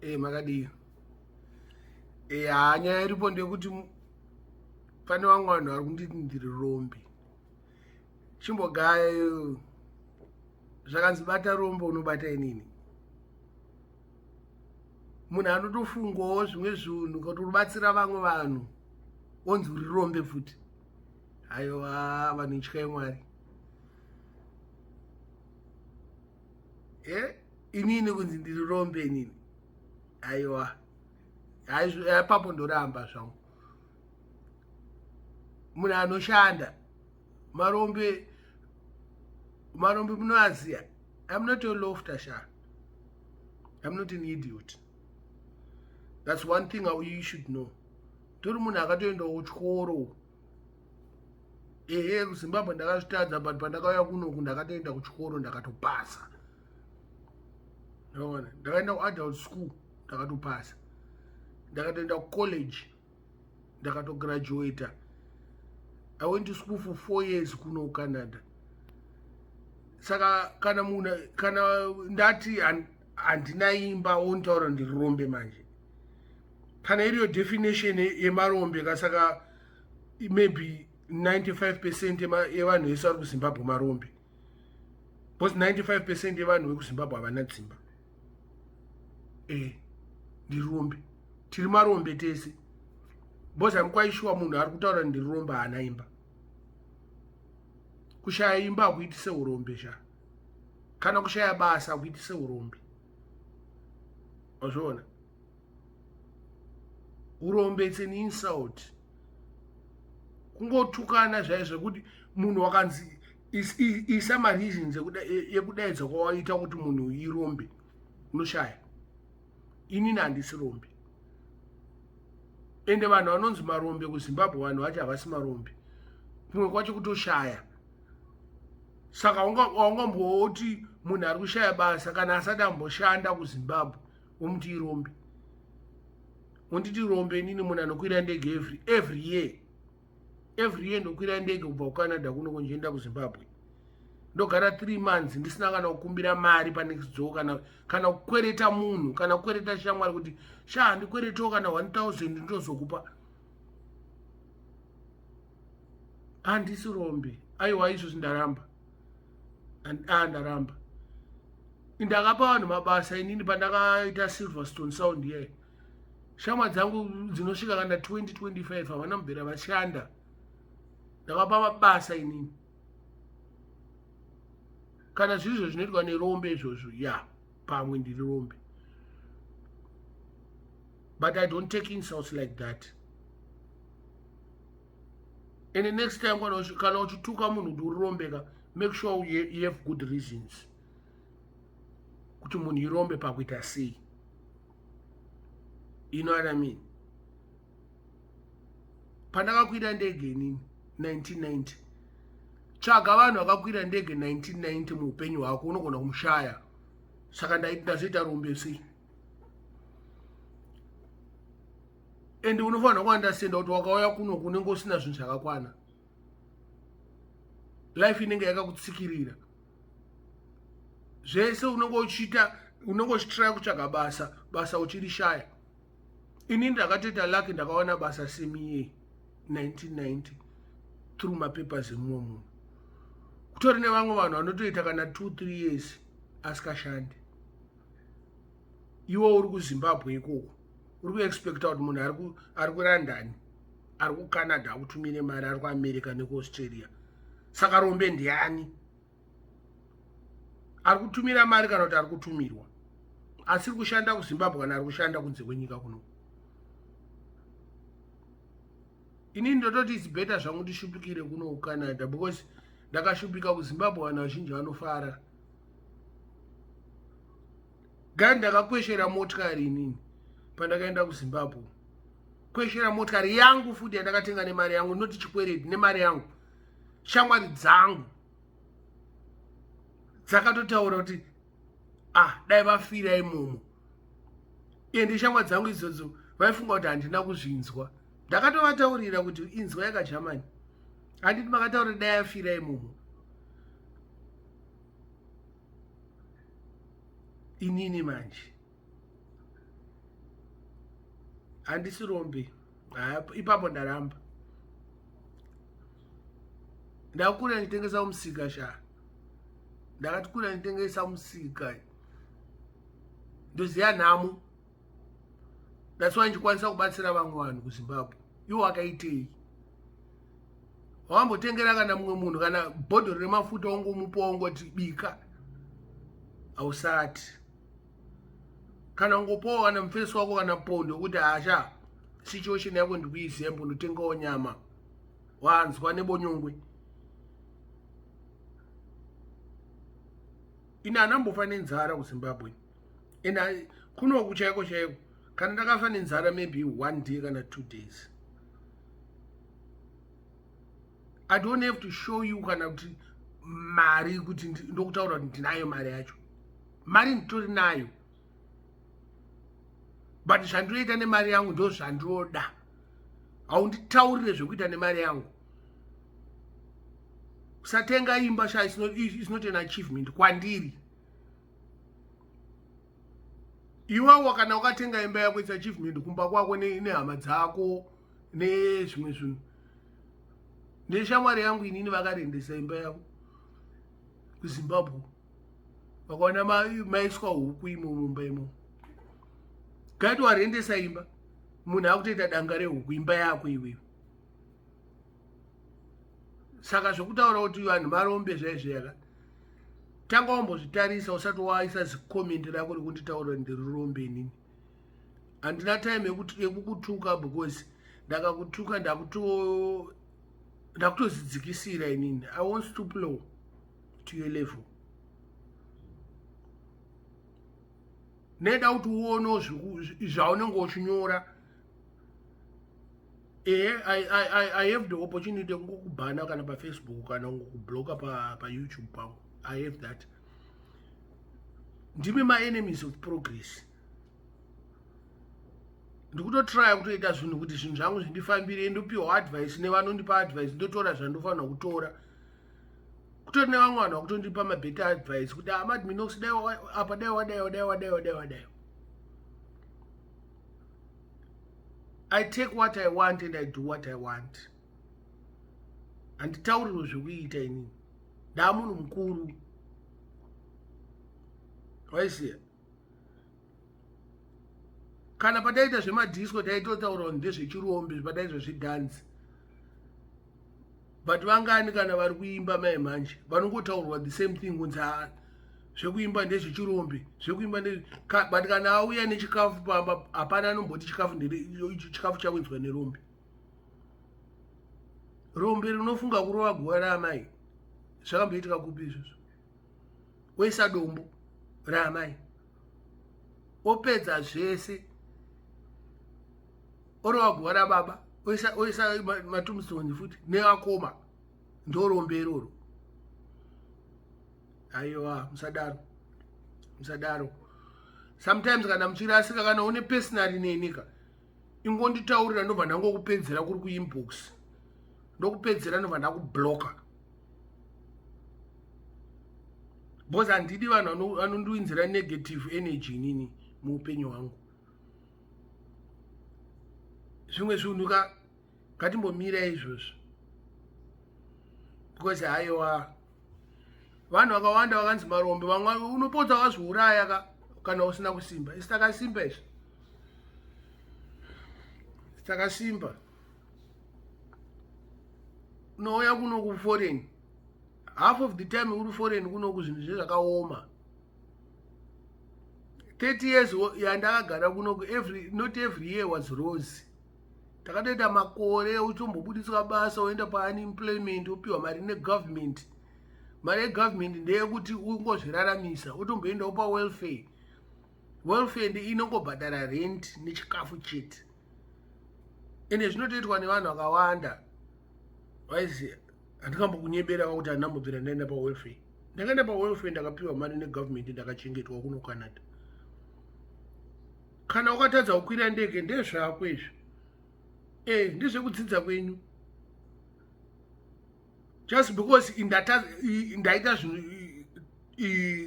Eh, makadii? Eh, haa nyaya iripo ndeyekuti pane vamwe vanhu vari kunditi ndiri rombe. Chimbogaya zvakanzi bata rombe unobata inini. Munhu anotofungawo zvimwe zvinhu kuti urubatsira vamwe vanhu onzi uri rombe futi. Aiwa vanhu ityai Mwari. Eh, inini kunzi ndiri rombe inini aiwa ipapo ndoramba zvangu munhu anoshanda marombe marombe munoaziya im not a lofter sha im not an idiot that's one thing you should know tori munhu akatoendawo kuchikoro ehe kuzimbabwe ndakazvitadza but pandakauya kunoku ndakatoenda kuchikoro ndakatopasa aona ndakaenda kuadult school ndakatopasa ndakatoenda kucollege ndakatograduata i went to school for four years kuno kucanada saka kana munhu kana ndati handina imba onitaura ndirombe manje kana iriyo definition yemarombe ka saka maybe 95 percent yevanhu vese vari kuzimbabwe marombe because 95 percent yevanhu vekuzimbabwe havana dzimba e ndirombe tiri marombe tese because am quite sure munhu ari kutaura ndirombe haana imba kushaya imba hakuitise urombe sha kana kushaya basa hakuitise urombe wazviona urombe it's an insult kungotukana zvai zvekuti munhu wakanzi isa mareasons ekudaidza kwawaita kuti munhu irombe unoshaya inini handisi rombe ende vanhu vanonzi marombe kuzimbabwe vanhu vacho havasi marombe kumwe kwacho kutoshaya saka waungamboti munhu ari kushaya basa kana asati amboshanda kuzimbabwe womuti irombe wonditi rombe inini munhu anokwira ndege every, every year every year ndokwira ndege kubva kucanada kuno kundichienda kuzimbabwe ndogara three months ndisina kana kukumbira mari panext door kana kana kukwereta munhu kana kukwereta shamwari kuti sha handikweretewo kana 1000 ndinozokupa handisi rombe aiwa izvozvi ndaramba ah, ndaramba ndakapa vanhu mabasa inini pandakaita silverstone sound ye shamwa dzangu dzinosvika kana 2025 havana mubvira vashanda ndakapa mabasa inini kana zvirizvo zvinoitwa nerombe izvozvo ya pamwe ndiri rombe but i don't take insults like that and the next time kana uchituka munhu kuti urirombeka make sure you have good reasons kuti munhu irombe pakuita sei you know what i mean pandakakwira ndege inini 1990 tsvaga vanhu vakakwira ndege 1990 muupenyu hwako unogona kumushaya saka ndazoita rombe sei and unofanira kuandastenda kuti wakauya kuno kunenge usina zvinhu zvakakwana life inenge yakakutsikirira zvese unenge uchiita unenge uchitraya kutsvaga basa basa uchirishaya ini ndakatoita lucky ndakawana basa semiye 1990 through mapapers emumwe munhu kutori nevamwe vanhu vanotoita kana 2 3 years asikashandi iwe uri kuzimbabwe ikoko uri kuexpecta kuti munhu ari kulondon ari kucanada akutumire mari ari kuamerica nekuaustralia saka rombe ndiani ari kutumira mari kana kuti ari kutumirwa asiri kushanda kuzimbabwe kana ari kushanda kunze kwenyika kuno inini ndototi its better zvangu ndishupikire kuno kucanada because ndakashupika kuzimbabwe vanhu vazhinji vanofara gani ndakakweshera motikari inini pandakaenda kuzimbabwe kweshera motikari yangu futi yandakatenga nemari yangu noti chikwereti nemari yangu shamwari dzangu dzakatotaura kuti ah dai vafira imomo ende shamwari dzangu idzodzo vaifunga kuti handina kuzvinzwa ndakatovataurira kuti inzwa yakagermany handiti makataura dai afira imomo inini manje Handisi rombe. Ipapo ndaramba. Ndakakura ndichitengesa musika sha. Ndakatikura ndichitengesa musika. Ndoziva nhamo. That's why ndichikwanisa kubatsira vamwe vanhu kuZimbabwe. Iwo wakaitei? Wambotengera kana mumwe munhu kana bhodhoro remafuta wangomupa wangoti bika. Hausati. Kana ungopawo kana mufesi wako kana pondo kuti hasha situation yako ndikuiziva mbonotengawo nyama. Wanzwa nebonyongwe. Ini anambofa nenzara kuZimbabwe. And kunoku chaiko chaiko kana ndakafa nenzara maybe one day kana 2 days. I don't have to show you kana kuti mari kuti ndokutaura kuti ndinayo mari yacho. Mari nditori nayo. But zvandinoita nemari yangu ndo zvandinoda. Haunditaurire zvekuita nemari yangu. Usatenga imba sha, it's not an achievement kwandiri. Iwewo kana ukatenga imba yako it's achievement kumba kwako nehama dzako nezvimwe zvinhu. Neshamwari yangu inini vakarendesa imba yavo kuZimbabwe. Vakaona maiswa huku imo mumba imo. Gaiti warendesa imba, munhu akutoita danga rehuku imba yako iwewe. Saka zvekutaura kuti vanhu marombe zvaizvo tanga wambozvitarisa usati waisa zicomment rako rekunditaura ndiri rombe inini. Handina time yekukutuka because ndakakutuka ndakutozidzikisira inini. I won't stoop low to your level. Neda kuti uonewo zvaunenge uchinyora. I have the opportunity yekungokubhana kana paFacebook kana kungokubloka paYouTube pangu. I have that. Ndimi ma-enemies of progress. Ndikutotrya kutoita zvinhu kuti zvinhu zvangu zvindifambire, ndopiwa advice nevanondipa advice, ndotora zvandofanira kutora. Kutori nevamwe vanhu vakutondipa mabetter advice kuti Mad Minox dai apa dai wadai dai wadai dai wadai. I take what I want and I do what I want. Handitaurirwe zvekuita inini. Ndaa munhu mukuru. Waisiya. Kana pataita zvemadisco taitotaura kuti ndezvechirombe, pataita zvedhanzi. But vangani kana vari kuimba mai manje vanongotaurwa the same thing kunzi zvekuimba ndezvechirombe, zvekuimba but kana auya nechikafu pamba hapana anomboti chikafu chikafu chawinzwa nerombe. Rombe rinofunga kurova guva raamai. Zvakamboitika kupi izvozvo? Woisa dombo raamai, opedza zvese, orova guva rababa, oisa matombstone futi neakoma. Ndorombe iroro. Aiwa, musadaro, musadaro. Sometimes kana muchirasika, kana une personally nenika, ingonditaurira, ndobva ndangokupedzera kuri kuinbox, ndokupedzera, ndobva ndakubloka, because handidi vanhu vanondiwinzira negative energy inini muupenyu hwangu. Zvimwe zvinhu ka ngatimbomira izvozvo, because haiwa, vanhu vakawanda vakanzi marombe. Vamwe unopotsa wazviuraya ka kana usina kusimba. Isi takasimba, izvi takasimba. Unouya kuno kuforeign, half of the time uri foreign kunoku zvinhu zvezvakaoma. 30 years yandakagara kunoku, every not every year was rose. Takatoita makore uchombobudiswa basa, woenda paunemployment, wopiwa mari negovernment. Mari yegovernment ndeyekuti ungozviraramisa. Utomboendawo pawelfare. Welfare ndi inongobhadhara rent nechikafu chete, ende zvinotoitwa nevanhu vakawanda. Waiziya, handikambokunyebera kuti handambobvira ndaenda pawelfare. Ndakaenda pawelfare, ndakapiwa mari negovernment, ndakachengetwa kuno Canada. Kana ukatadza kukwira ndege, ndezvako izvi, ndezvekudzidza kwenyu. Just because ndaita zvinhu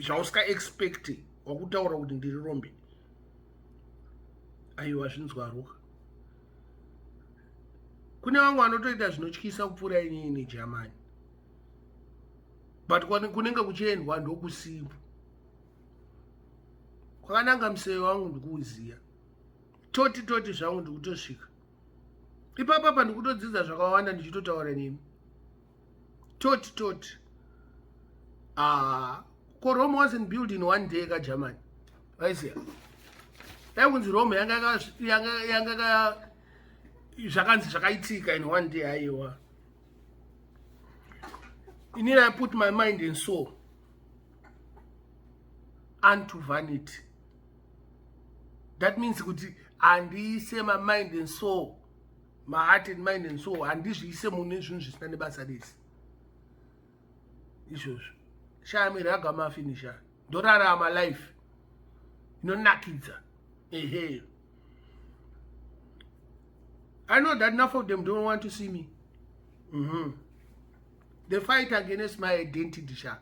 zvausinga expect, wakutaura kuti ndiri rombe. Aiwa, zvinzwaruka. Kune vamwe vanotoita zvinotyisa kupfuura inini Germany. But kunenge kuchiendwa ndokusipo. Kwakananga museve wangu ndikuuziya. Toti toti zvangu ndikutosvika. Ipapa pa ndikutodzidza zvakawanda ndichitotaura nemi. Toti toti. Ah, ko Rome wasn't built in one day ka Germany. Vaiziya. Dai kunzi Rome yanga yanga yanga zvakanzi zvakaitika in one day aiwa. Inini I put my mind and soul unto vanity. That means kuti handiise my mind and soul, my heart and mind and soul, handizviise mune zvinhu zvisina nebasa rese. Izvozvo. Shaya miraga mafinisha. Ndorarama life inonakidza. Ehe. I know that enough of them don't want to see me. They fight against my identity, sha.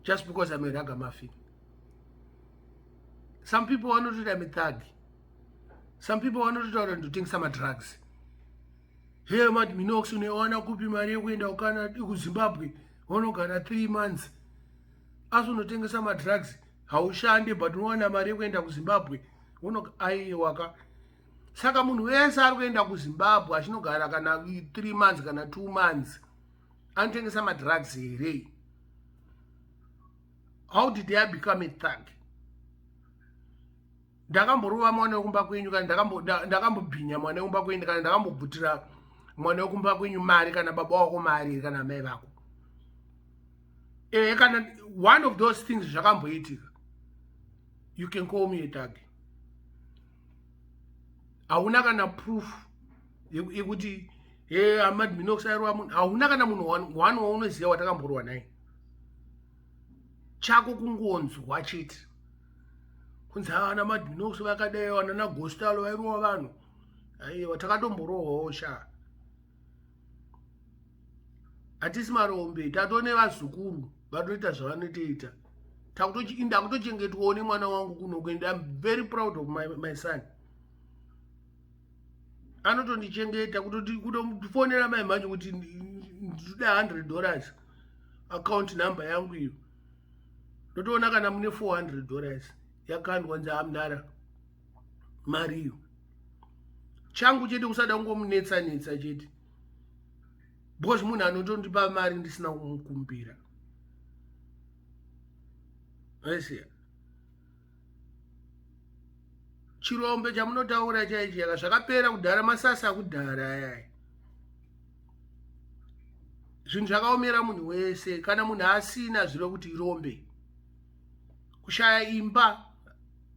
Just because I'm a ragamuffin. Some people want to I'm a thug. Some people want to tell to think some drugs. Hey, Mad Minox, unowana kupi mari yekuenda kuCanada, kuZimbabwe, unogara 3 months. Asi unotengesa madrugs, haushandi but unowana mari yekuenda kuZimbabwe. Uno aiwaka. Saka munhu wese ari kuenda kuZimbabwe achinogara kana 3 months kana 2 months anotengesa madrugs here? How did I become a thug? Ndakamborova mwana wekumba kwenyu kana ndakambobhinya mwana wekumba kwenyu kana ndakambobvutira mwana wekumba kwenyu mari kana baba wako mari kana amai vako. Kana one of those things zvakamboitika, you can call me a thug. Hauna kana proof yekuti hey, Ahmad Minox airova munhu. Hauna kana munhu one waunoziva watakamborwa naye. Chako kungonzwa chete kunzi ana Mad Minox vakadai, vana naGostalo vairova vanhu. Aiwa, takatomborohwawo sha. Hatisi marombe, tatone vazukuru vatoita zvavanotoita. Ndakutochengetwawo nemwana wangu kuno, and I'm very proud of my son. Anotondichengeta, kutofonera mai manje kuti ndinoda $100, account number yangu iyo. Ndotoona kana mune $400 yakandwa, nzi amnara mari iyo. Changu chete kusada kungomunetsa netsa chete, because munhu anotondipa mari ndisina kumukumbira. Aisiya chirombe chamunotaura chaichi yaka zvakapera kudhara, masasa akudhara ayaya. Zvinhu zvakaomera munhu wese. Kana munhu asina zviro kuti irombe, kushaya imba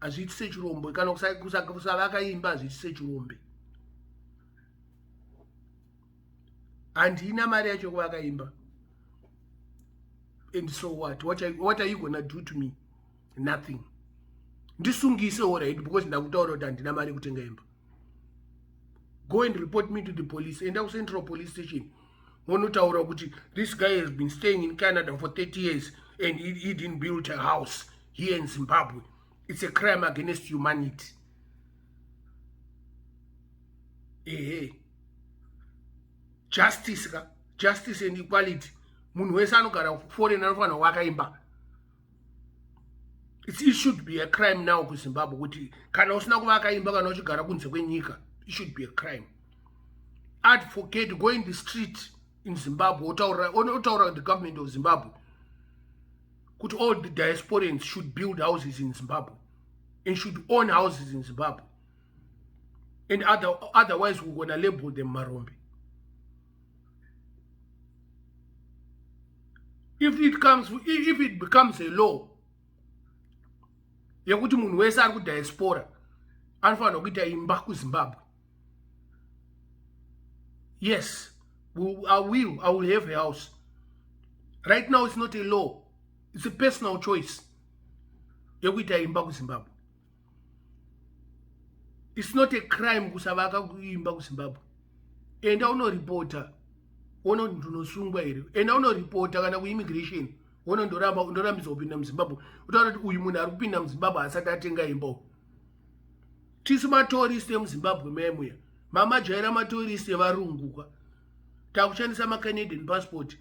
hazviiti sechirombo, kana kusavaka imba hazviiti sechirombe. Handina mari yacho kuvaka imba, and so what? What are you gonna do to me? Nothing. Ndisungise, alright, because ndakutaura kuti handina mari yekutenga imba. Go and report me to the police. Enda kuCentral Police Station, vonotaura kuti this guy has been staying in Canada for 30 years and he didn't build a house here in Zimbabwe. It's a crime against humanity. Ehe, justice ka, justice and equality. Munhu wese anogara foreign anofanira kuvaka imba. It should be a crime now kuZimbabwe kuti kana usina kuvaka imba kana uchigara kunze kwenyika. It should be a crime. Advocate, go in the street in Zimbabwe, otaura the government of Zimbabwe kuti all the diasporians should build houses in Zimbabwe and should own houses in Zimbabwe, and otherwise we're gonna label them marombe. If it becomes a law yekuti munhu wese ari kudiaspora anofanira kuita imba kuZimbabwe, yes, I will have a house. Right now it's not a law, it's a personal choice yekuita imba kuZimbabwe. It's not a crime kusavaka imba kuZimbabwe. Enda unoripota, ona kuti ndinosungwa here. Enda unoripota kana kuimmigration, ona ndorambidzwa kupinda muZimbabwe. Utaura kuti uyu munhu ari kupinda muZimbabwe asati atenga imba. Tisu matourist emuZimbabwe memuya. Mamajaira matourist evarungu ka. Takushandisa maCanadian passport.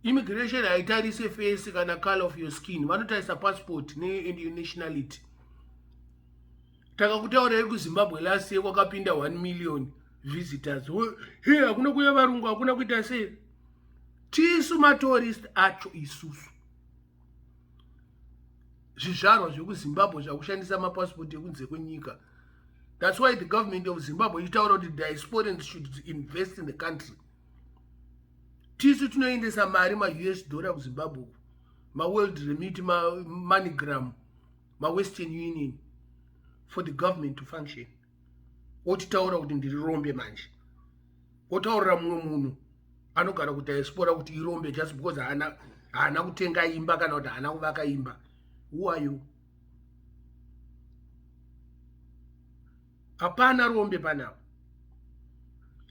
Immigration haitarise face kana color of your skin. Vanotarisa passport ne and your nationality. Takakutaurirai kuZimbabwe last year kwakapinda 1 million visitors. He hakuna kuya varungu hakuna kuita sei. Tisu matourist acho isusu. Zvizvarwa zvekuZimbabwe zvakushandisa mapassport ekunze kwenyika. That's why the government of Zimbabwe ichitaura kuti diasporans should invest in the country. Tisu tinoendesa mari maUS dollar kuZimbabwe, maWorld Remit, maMoneygram, maWestern Union for the government to function. Otitaura kuti ndiri rombe manje. Otaurira mumwe munhu anogara kudiaspora kuti irombe just because haana kutenga imba kana kuti haana kuvaka imba. Who are you? Hapana rombe panapa.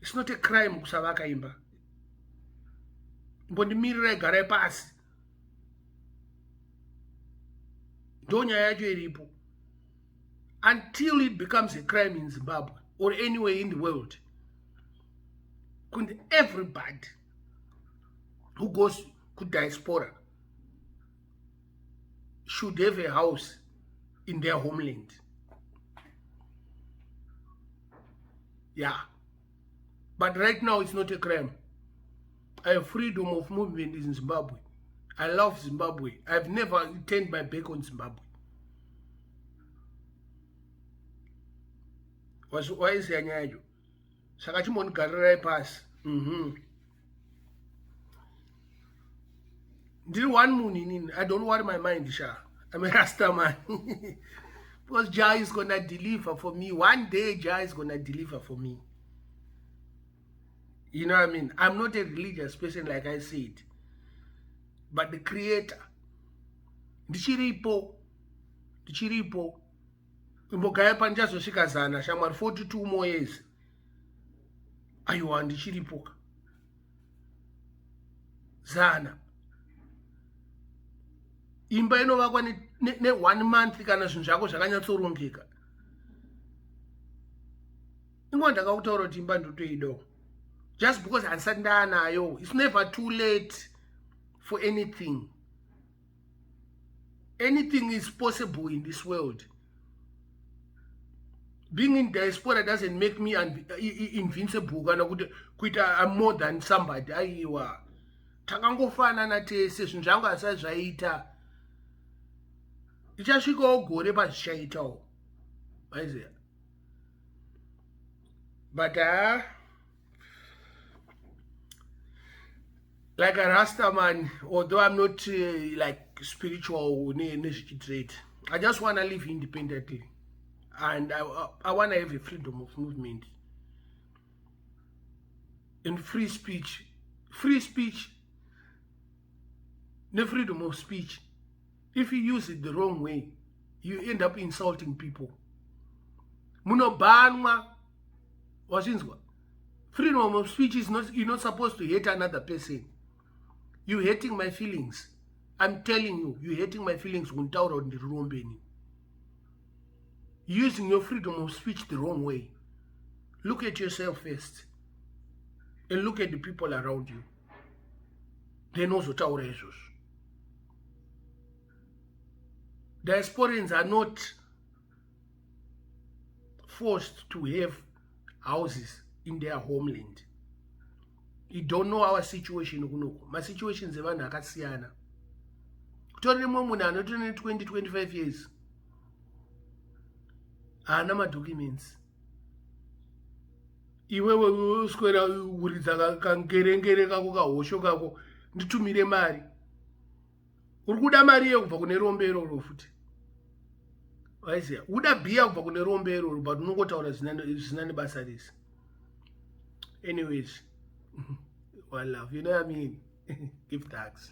It's not a crime kusavaka imba. Mbondimirirai, garai pasi. Ndo nyaya yacho iripo. Until it becomes a crime in Zimbabwe or anywhere in the world, everybody who goes to diaspora should have a house in their homeland. Yeah. But right now it's not a crime. I have freedom of movement in Zimbabwe. I love Zimbabwe. I've never turned my back on Zimbabwe. Waiziya nyaya yacho. Saka chimbondigarirai pasi. Ndiri one munhu inini. I don't worry my mind, sha. I'm a Rasta man. Because Jah is going to deliver for me. One day Jah is going to deliver for me. You know what I mean? I'm not a religious person like I said. But the creator. Ndichiripo. Ndichiripo. Imbogaya pandichazosvika zana shamwari 42 more years. Aiwa ndichiripo. Zana. Imba inovakwa ne 1 month kana zvinhu zvako zvakanyatsorongeka. Ingwa ndakakutaura kuti imba ndotoidawo. Just because handisati ndaanayo. It's never too late for anything. Anything is possible in this world. Being in diaspora doesn't make me invincible kana kuti kuita I'm more than somebody. Aiwa. Takangofanana tese, zvinhu zvangu hazvisati zvaita. Ichasvikawo gore pazvichaitawo. Maiziya. But like a Rasta man, although I'm not like spiritual nezvichitrade, I just want to live independently, and I want to have a freedom of movement and free speech. Free speech, the freedom of speech. If you use it the wrong way, you end up insulting people. Munobanwa, wazvinzwa? Freedom of speech is not, you're not supposed to hate another person. You're hating my feelings. I'm telling you, you're hating my feelings. Untaura kuti ndiri rombeni. Using your freedom of speech the wrong way. Look at yourself first. And look at the people around you. Then ozotaura izvozvo. Diasporans are not forced to have houses in their homeland. You don't know our situation kunoku. Ma situations evanhu akasiyana. Kutori nemumwe munhu anotori ne 20, 25 years. Haana madocuments. Iwewe uswera uridza kangerengere kako kahosho kako, nditumire mari. Uri kuda mari iyo kubva kune rombe iroro futi. Waiziya, uda bhiya kubva kune rombe iroro, but unongotaura zvisina nebasa rese. Anyways, one love, you know what I mean? Give thanks.